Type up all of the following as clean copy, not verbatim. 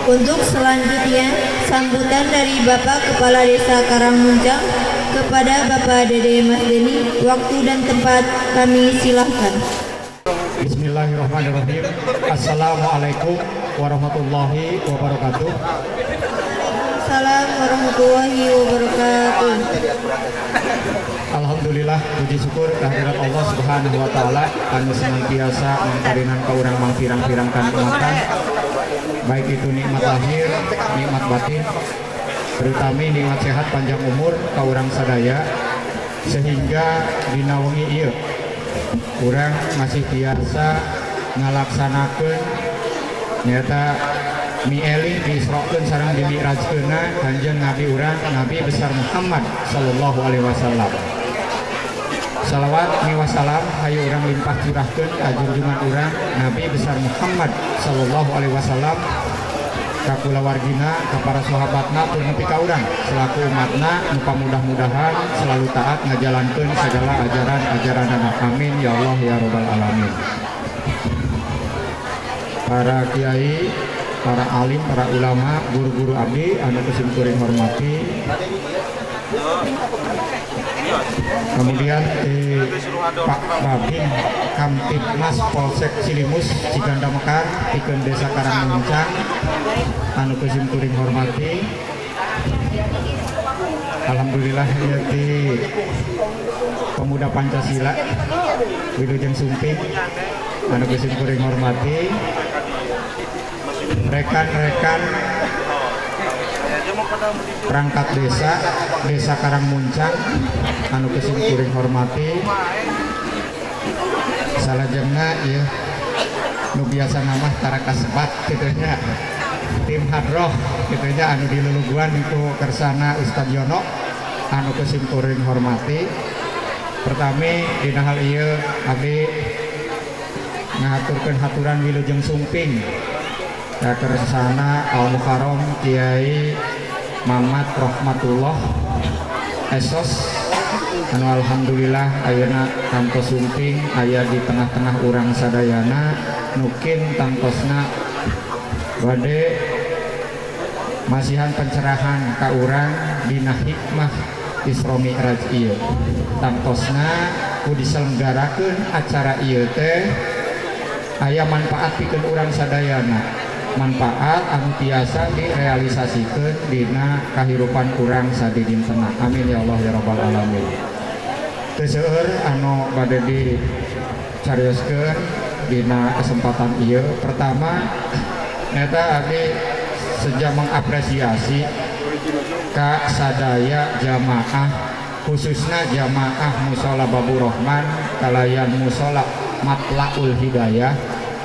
Untuk selanjutnya, sambutan dari Bapak Kepala Desa Karangmuncang kepada Bapak Dede Mas Deni, waktu dan tempat kami silahkan. Bismillahirrahmanirrahim. Assalamualaikum warahmatullahi wabarakatuh. Waalaikumsalam warahmatullahi wabarakatuh. Alhamdulillah, puji syukur kehadirat Allah Subhanahu wa taala anu senantiasa mangparinan ka urang mangpirang-pirang kanikmatan, baik itu nikmat lahir, nikmat batin, terutama nikmat sehat, panjang umur ka urang sadaya, sehingga dina wengi ieu urang masih biasa ngalaksanakeun nyaeta mieling diisrokeun sareng dimi'rajkeunna Kanjeng Nabi urang, Nabi besar Muhammad sallallahu alaihi wasallam. Salawat miwah salam hayu urang limpah curahkeun ka junjungan urang, Nabi besar Muhammad sallallahu alaihi wasallam, ka kulawargina, ka para sahabatna, tur nepi ka urang selaku umatna nu mudah-mudahan selalu taat ngajalankeun segala ajaran-ajaranana. Amin ya Allah ya robbal alamin. Para kiai, para alim, para ulama, guru-guru abdi anu ku sim kuring hormati. Kemudian Pak Babin Kamtibmas Polsek Cilimus Ciganda Mekar pikeun Desa Karangmuncang anu ku sim kuring hormati. Alhamdulillah ya, di Pemuda Pancasila Wilujeng Sumping anu ku sim kuring hormati, rekan-rekan perangkat desa Desa Karangmuncang anu ku sim kuring hormati, salajengna ya nu biasa nama tara kasebat kitu nya, tim hadroh kitu nya anu diluluguan ku kersana Ustadz Yono anu ku sim kuring hormati. Pertami, dina hal ieu abdi ngahaturkeun haturan wilujeng sumping ka kersana Al Mukarram Kiai Mamat Rahmatullah S.Sos anu alhamdulillah ayeuna kantos sumping aya di tengah-tengah urang sadayana, nukin tangtosna bade masihan pencerahan ka urang dina hikmah Isra Mi'raj ieu. Tangtosna ku diselenggarakeun acara ieu teh aya manfaat pikeun urang sadayana, manfaat anu tiasa direalisasikeun dina kahirupan urang sadidintena. Amin ya Allah ya rabbal alamin. Teu seueur anu bade dicarioskeun dina kesempatan ieu. Pertama, nyaeta abdi sejak mengapresiasi ka sadaya jamaah, khususnya jamaah Musola Babur Rahman kalayan Musola Matlaul Hidayah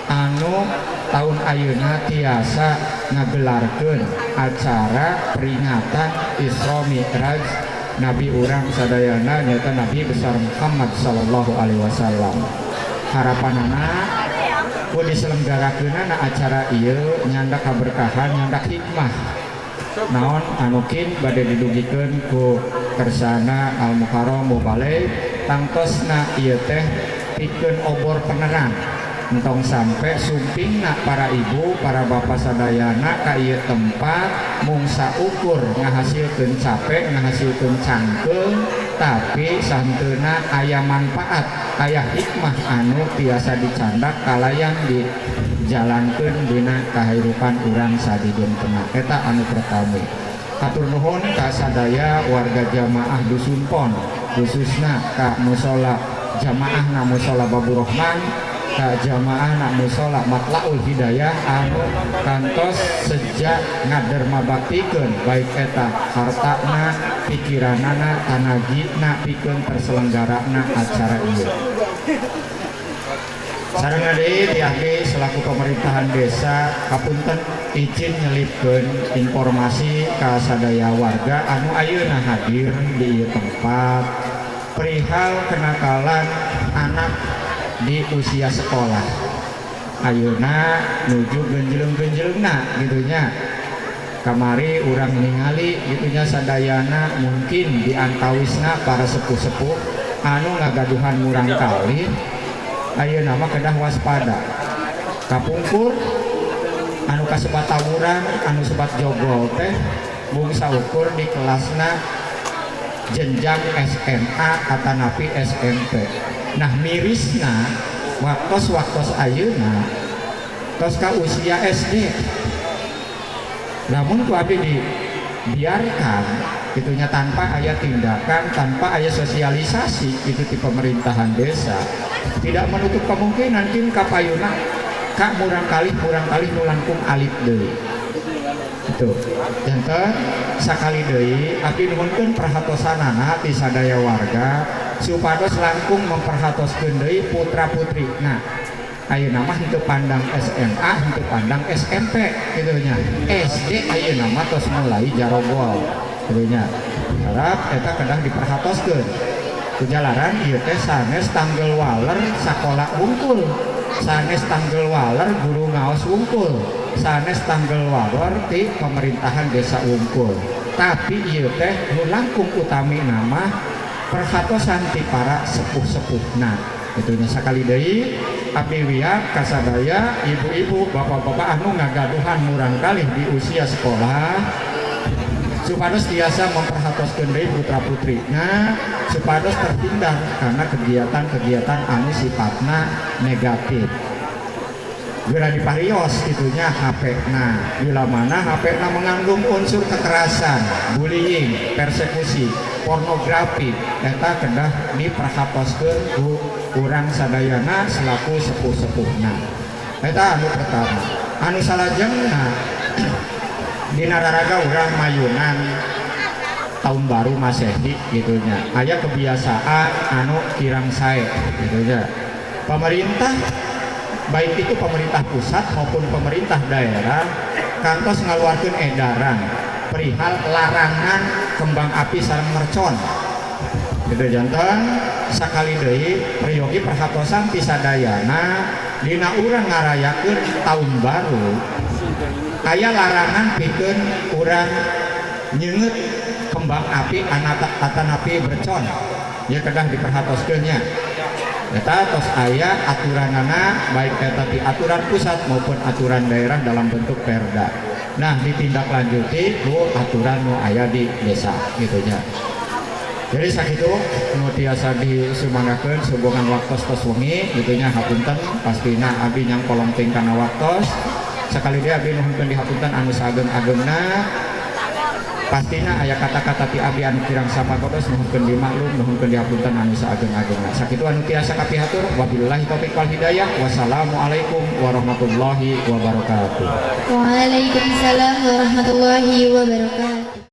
anu tahun ayeuna tiasa ngagelarkeun acara peringatan Isra Mi'raj Nabi urang sadayana, nyaeta Nabi besar Muhammad sallallahu alaihi wasallam. Harapanana ku diselenggarakeunana acara ieu nyandak kaberkahan, nyandak hikmah naon anu kin bade didugikeun ku kersana Al Mukarram Mubaligh. Tangtosna ieu teh pikeun obor penerang, entong sampai sumpingna para ibu, para bapak sadayana ka ieu tempat mung saukur ngahasilkeun capek, ngahasilkeun cangkeung, tapi sahenteuna aya manfaat, aya hikmah anu tiasa dicandak kalayan dijalankeun dina kahirupan urang sadidentena. Eta anu pertama. Hatur nuhun ka sadaya warga jamaah Dusun Pon, khususna ka musola jamaah na Musola Babur Rahman, ka jamaah na Musola Matlaul Hidayah anu kantos sejak ngaderma baktikeun, baik eta hartana, pikiranana, tanagina pikeun terselenggarana acara ieu. Sareng deui ti abdi selaku pemerintahan desa, kapunten, izin nyelipkeun informasi ka sadaya warga anu ayeuna hadir di ieu tempat perihal kenakalan anak di usia sekolah. Ayeuna nuju genjeleng-genjelengna gitu nya. Kamari urang ningali gitu nya sadayana, mungkin di antawisna para sepuh-sepuh anu ngagaduhan murang kali ayeuna mah kedah waspada. Kapungkur Anu kasebat tawuran, anu sebat jogol teh mung saukur di kelasna jenjang SMA atanapi SMP. Nah, mirisna waktos-waktos ayeuna tos ka usia SD. Namun ku abdi dibiarkan itunya tanpa aya tindakan, tanpa aya sosialisasi itu di pemerintahan desa, tidak menutup kemungkinan tim kapayuna ka murangkalih nu langkung alit deui. Itu janten sakali deui abdi nuhunkeun perhatosanana ti sadaya warga supados langkung memperhatoskeun deui putra putri. Nah, ayeuna mah henteu pandang SMA, henteu pandang SMP gitu nya. SD ayeuna mah tos mulai jarogol gitu nya. Harap eta kedah diperhatoskeun. Kujalaran ieu teh sanes tanggel waler sakola wungkul, sanes tanggel waler guru ngaos wungkul, sanes tanggel waler ti pemerintahan desa wungkul. Tapi ieu teh nu langkung utami nama perhatosan ti para sepuh-sepuhna. Itunya sakali deui abdi wiat kasadaya ibu-ibu, bapak-bapak anu ngagaduhan murangkalih di usia sekolah supados tiasa memperhatoskeun deui putra-putrina supados terhindar karena kegiatan-kegiatan anu sifatna negatif. Geura diparios itunya HP na, bila mana HP na mengandung unsur kekerasan, bullying, persekusi, pornografi, eta kedah diperhatoskeun ku urang sadayana selaku sepuh-sepuhna. Eta anu pertama. Anu salajengna dina raraga urang mayunan tahun baru Masehi gitunya. Aya kebiasaan anu kirang sae gitunya. Pemerintah, baik itu pemerintah pusat maupun pemerintah daerah, kantos ngaluarkeun edaran perihal larangan kembang api sareng mercon. Gitu janten sakali deui peryogi perhatosan ti sadayana dina urang ngarayakeun tahun baru aya larangan pikeun urang nyeungeut kembang api atanapi mercon. Ya kedah diperhatoskeun nya. Eta tos aya aturanana baik eta di aturan pusat maupun aturan daerah dalam bentuk perda. Nah, ditindaklanjuti ku aturan nu aya di desa gitu nya. Jadi sakitu nu tiasa disumangakeun sehubungan waktos tos wengi gitu nya, hapunten pastina abdi nyangkolong teuing kana waktos. Sakali deui abdi nuhunkeun dihapunten anu saageng-agengna. Pastina aya kata-kata ti abdi anu kirang sapagodos, nuhunkeun dimaklum, nuhunkeun dihapunten anu saageng-agengna. Sakitu anu tiasa kapihatur, wabillahi taufik wal hidayah. Wassalamualaikum warahmatullahi wabarakatuh. Waalaikumsalam warahmatullahi wabarakatuh.